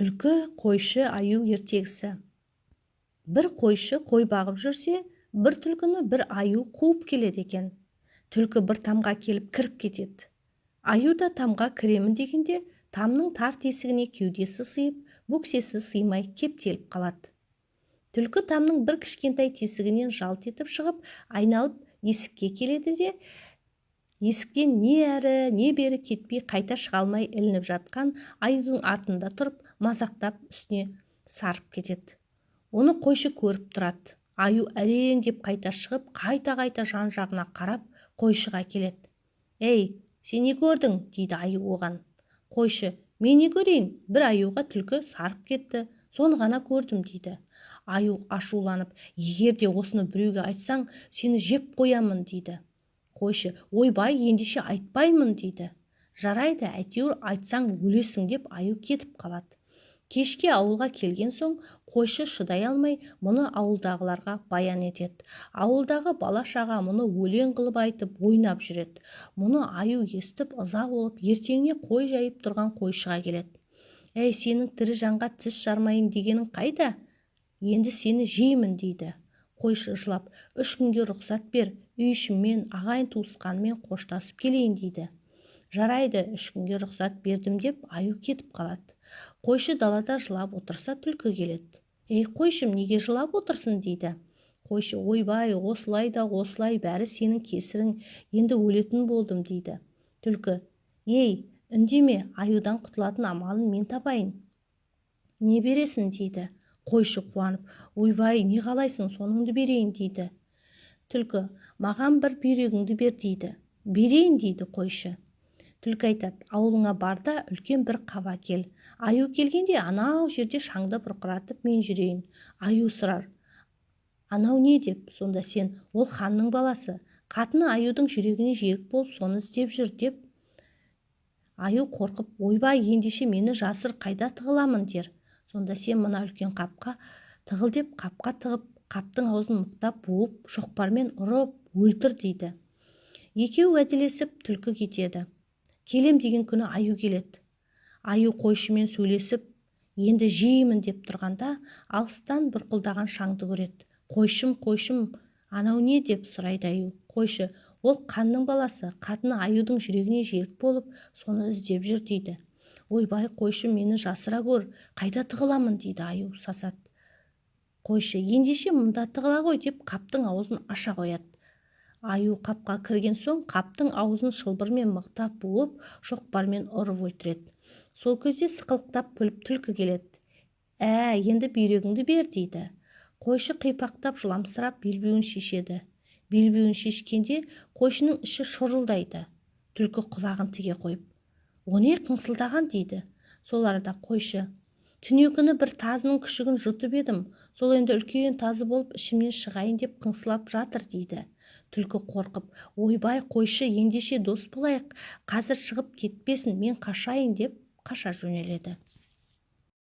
Түлкі, қойшы, аю ертегісі. Бір қойшы қой бағып жүрсе, бір түлкіні бір аю қуып келеді екен. Түлкі бір тамға келіп кіріп кетеді. Аю да тамға кіремін дегенде, тамның тар тесігіне кеудесі сыйып, бөксесі сыймай кептеліп қалады. Түлкі тамның бір кішкентай тесігінен жалт етіп шығып, айналып есікке келеді де, есіктен не әрі, не бері кетпей, қайта шыға алмай ілініп жатқан аюдың артында тұрып, мазақтап үстіне сарып кетеді. Оны қойшы көріп тұрады. Аю әрең деп қайта шығып, қайта-қайта жан-жағына қарап, қойшыға келеді. «Ей, сен не көрдің?» – дейді аю оған. Қойшы: «Мен не көрейін, бір аюға түлкі сарып кетті, соны ғана көрдім», – дейді. Аю ашуланып: «Егер де осыны біреуге айтсаң, сені жеп қоямын», – дейді. Қойшы: «Ойбай, ендеше айтпаймын», – дейді. «Жарайды, әйтеуір айтсаң өлесің», – деп аю кетіп қалады. Кешке ауылға келген соң қойшы шыдай алмай мұны ауылдағыларға баян етеді. Ауылдағы бала-шаға мұны өлең қылып айтып, ойнап жүреді. Мұны аю естіп, ыза болып, ертеңіне қой жайып тұрған қойшыға келеді. «Әй, сенің тірі жанға тіс жармайын дегенің қайда? Енді сені жеймін», – дейді. Қойшы жылап: «3 күнге рұқсат бер, үй ішіммен, ағайын-туысқаныммен қоштасып келейін», – дейді. «Жарайды, 3 күнге рұқсат бердім», – деп аю кетіп қалады. Қойшы далада жылап отырса, түлкі келеді. «Ей, қойшым, неге жылап отырсың?» – дейді. Қойшы: «Ойбай, осылай да осылай, бәрі сенің кесірің, енді өлетін болдым», – дейді. Түлкі: «Ей, үндеме, аюдан құтылатын амалын мен табайын, не бересің?» – дейді. Қойшы қуанып: «Ойбай, не қалайсың, соныңды берейін», – дейді. Түлкі: «Маған бір бүйрегіңді бер», – дейді. «Берейін», – дейді қойшы. Түлкі айтады: «Ауылыңа бар да, үлкен бір қап әкел. Аю келгенде анау жерде шаңды бұрқыратып мен жүрейін. Аю сұрар, анау не деп, сонда сен: ол ханның баласы, қатыны аюдың жүрегіне жерік болып, соны іздеп жүр деп. Аю қорқып: ойбай, ендеше мені жасыр, қайда тығыламын дер. Сонда сен мына үлкен қапқа тығыл деп, қапқа тығып, қаптың аузын мықтап буып, шоқпармен ұрып өлтір», – дейді. Екеуі уәделесіп, түлкі кетеді. Келем деген күні аю келеді. Аю қойшымен сөйлесіп, енді жеймін деп тұрғанда, алыстан бұрқылдаған шаңды көреді. «Қойшым, қойшым, анау не?» – деп сұрайды аю. Қойшы: «Ол ханның баласы, қатыны аюдың жүрегіне жерік болып, соны іздеп жүр», – дейді. «Ойбай, қойшы, мені жасыра көр, қайда тығыламын?» – дейді. Аю сасады. Қойшы: «Ендеше мұнда тығыла ғой», – деп қаптың аузын аша қояды. Аю қапқа кірген соң, қаптың аузын шылбырмен мықтап буып, шоқпармен ұрып өлтіреді. Сол кезде сықылықтап күліп түлкі келеді. «Ә, енді бүйрегіңді бер», – дейді. Қойшы қипақтап, жыламсырап белбеуін шешеді. Белбеуін шешкенде қойшының іші шұрылдайды. Түлкі құлағын тіге қойып: «О не қыңсылдаған?» – дейді. Сол арада қойшы: «Түнеу күні бір тазының күшігін жұтып едім, сол енді үлкен тазы болып ішімнен шығайын деп қыңсылап жатыр», – дейді. Түлкі қорқып: «Ойбай, қойшы, ендеше дос болайық, қазір шығып кетпесін, мен қашайын», – деп қаша жөнеледі.